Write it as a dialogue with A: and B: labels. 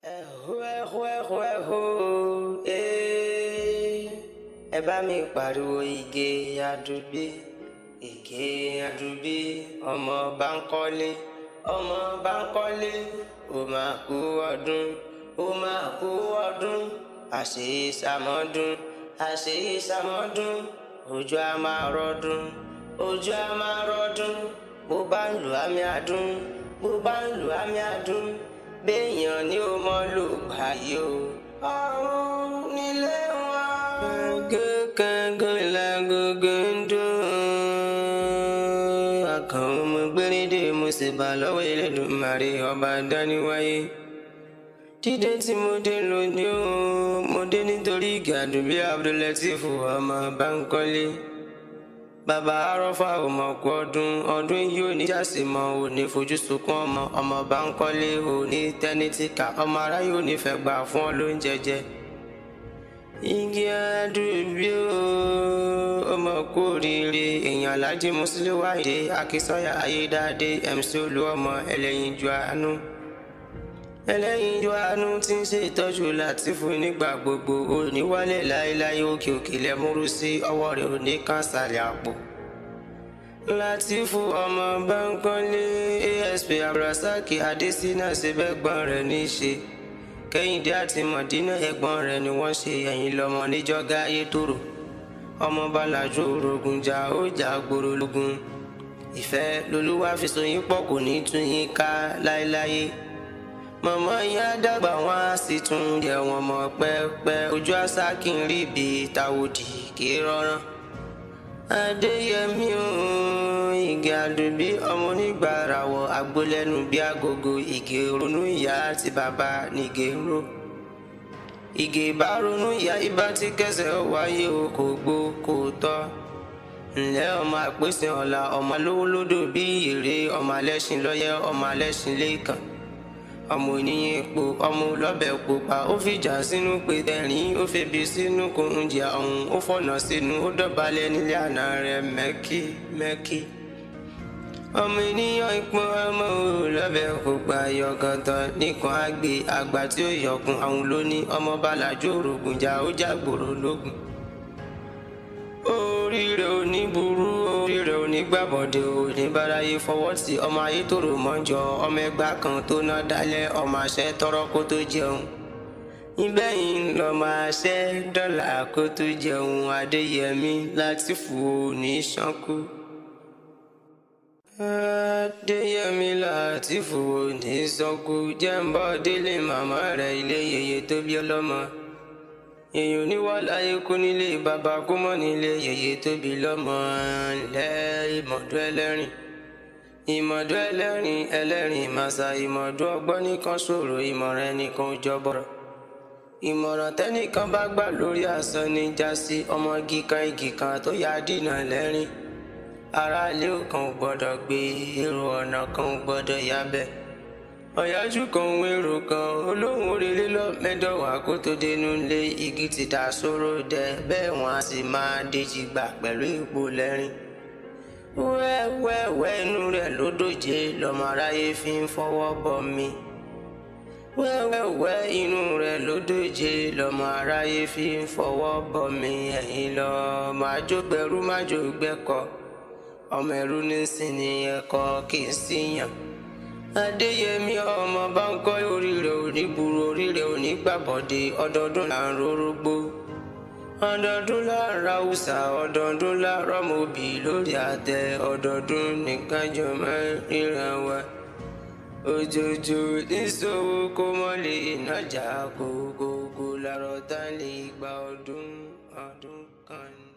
A: Ẹ̀hó ẹ̀hó ẹ̀hó ẹ̀hó ẹ bá mi pariwo Ìgè Àdùbí, Ìgè Àdùbí, ọmọ Bánkọ́lé, ọmọ Bánkọ́lé, ó máa kú ọdún, ó máa kú ọdún, àṣeyíṣàmọ́dún, àṣeyíṣàmọ́dún, ojú á máa rọdún, ojú á máa rọdún, bó bá ń lù àmì àdún, bó bá ń lù àmì àdún, béèyàn ni ó mọ lò gbà yìí o. Ọ̀run nílé wọn. Gángan lágogo ń dún. Àkànwò mo gbérídé mo sì bà lọ́wọ́ Elédùmarè ọba dáníwáyé. Dídé tí mo dé lónìí o, mo dé nítorí Ìgè Àdùbí Abdul-Lateef ọmọ Bánkọ́lé. Bàbá arọ́fà ọmọ kú ọdún, ọdún yìí ò ní jásí mọ́, ò ní fojú sunkún ọmọ, ọmọ Bánkọ́lé ò ní tẹ́nítìkà, ọmọ aráyé ò ní fẹ́ gbà fún ọ lóúnjẹ jẹ. Ìgè Àdùbí ọmọ kú oríire, èèyàn Alhaji Musiliu Ayinde Akínsọ́yà Ayédáadé MC Olúọmọ ẹlẹ́yinjú àánú. Ẹlẹ́yinjú àánú tí ń ṣe ìtọ́jú Látìfù nígbà gbogbo, òní wálẹ̀ láéláé, òkè òkè lẹ́múrú sí, ọwọ́ rẹ̀ ò ní kàn sàlẹ̀ àpò. Látìfù ọmọ Bánkọ́lé ASP Abdulrasaq Adésínà ṣe bẹ́gbọ́n rẹ̀ ní í ṣe. Kẹ́hìndé àti Mọ̀dínà ẹ̀gbọ́n rẹ̀ ni wọ́n ṣe, ẹ̀yìn lọ́mọ níjọ́gá ayétòrò. Ọmọ Bàlàjò orogun jà ó jà gbòòrò lógun. Ìfẹ́ lolúwa fi so yín pọ̀, kò ní tún yín ká láéláé. Mọ̀mọ́ yín á dàgbà wọ́n á sì tún jẹ wọn mọ̀ pẹ́pẹ́, ojú àṣà kì í rí ibi tàwòdì kì í rọrùn. Adéyẹmí ooo, Ìgè Àdùbí ọmọ onígbàràwọ̀ agbólẹ́nu bí agogo, Ìgè ronú ìyá àti bàbá nìgè ń ró. Ìgè bá ronú ìyá ibà tí kẹsẹ̀ wáyé o, kò gbó kò tọ́. Ǹlẹ́ ọmọ àpèsè ọ̀la, ọmọ lówó lódò bí ìyèrè, ọmọ alẹ́ṣin lọ́yẹ́, ọmọ alẹ́ṣin lẹ́ẹ̀kan. Ọmọ oníyìn epo, ọmọ ọlọ́bẹ̀ pupa, ó fìjà sínú pé tẹ̀rín, ó febi sínú kò ń jẹ ọ̀hún, ó fọ̀nà sínú, ó dọ̀bálẹ̀ nílé àná rẹ̀ mẹ́kí mẹ́kí. Ọmọ ènìyàn ìpọ́n, ọmọ ọlọ́bẹ̀ pupa, yọkàntàn nìkan àgbè àgbà tí ó yọkun àwọn lóní, ọmọ Bàlàjò òrògùnjà ó jágbòrò lógun. Orí rẹ̀ ò ní burú, orí rẹ̀ ò ní gbàbọ̀dé, ò ní báráyé fọwọ́ sí, ọmọ ayé tòrò mọ́jọ, ọmọ ẹgbà kan tó ná dálẹ̀, ọmọ àṣẹ tọrọ kó tó jẹun. Ìbẹ́yìn lọ́mọ àṣẹ dọ́là kó tó jẹun, Adéyẹmí Látìfù ò ní ṣánkú. Adéyẹmí Látìfù ò ní ṣánkú, jẹ́ńbọ́ délé màmá rẹ̀ ilé yèyé tó bí ọlọ́mọ. Èèyàn oníwà láyé kú nílé bàbá kú mọ́ nílé yèyé tóbi lọ́mọ, ńlẹ́ ìmọ̀dún ẹlẹ́rìn. Ìmọ̀dún ẹlẹ́rìn ẹlẹ́rìn màsà, ìmọ̀dún ọgbọ́n nìkan ṣòro, ìmọ̀ràn ẹnìkan ò jọbọ̀rọ̀. Ìmọ̀ràn tẹ́nìkan bá gbà lórí asán ní jásí, ọmọ igi kan igi kan tó yá dìnà lẹ́rìn. Ará ilé kan ò gbọ́dọ̀ gbé, èrò ọ̀nà kan ò gbọ́dọ̀ yábẹ́. Ọ̀yájú kan òun èrò kan, olóhùn òrèlé lọ mẹ́dọ̀wá kó tó dénú lé, igi ti dà sóró dẹ, bẹ́ẹ̀ wọ́n á sì máa díjì gbà pẹ̀lú ipò lẹ́rìn. Wẹ́wẹ́wẹ́ inú rẹ̀ ló dòjé lọ́mọ aráyé fi ń fọwọ́ bọ̀ mi. Wẹ́wẹ́wẹ́ inú rẹ̀ ló dòjé lọ́mọ aráyé fi ń fọwọ́ bọ̀ mi. Ẹ̀yin lọ máa jó gbẹrú máa jó gbẹ́kọ, ọmọ ẹrú nísìnyí ẹ̀kọ́ kì í síyàn. Adéyẹmí ọmọ Bánkọ́lé, orí rẹ̀ ò ní burú, orí rẹ̀ ò ní gbàbọ̀dé, ọdọọdún là ń rórógbó, ọdọọdún là ń ráwùsà, ọdọọdún là ń rọ́mọ obì lórí àtẹ, ọdọọdún nìkan jọ máa ń ríra wa. Òjòjò níṣòwò kó mọ́ lè nájà, kókókó làrọ̀ tá lè gba ọdún ọdún kan ní.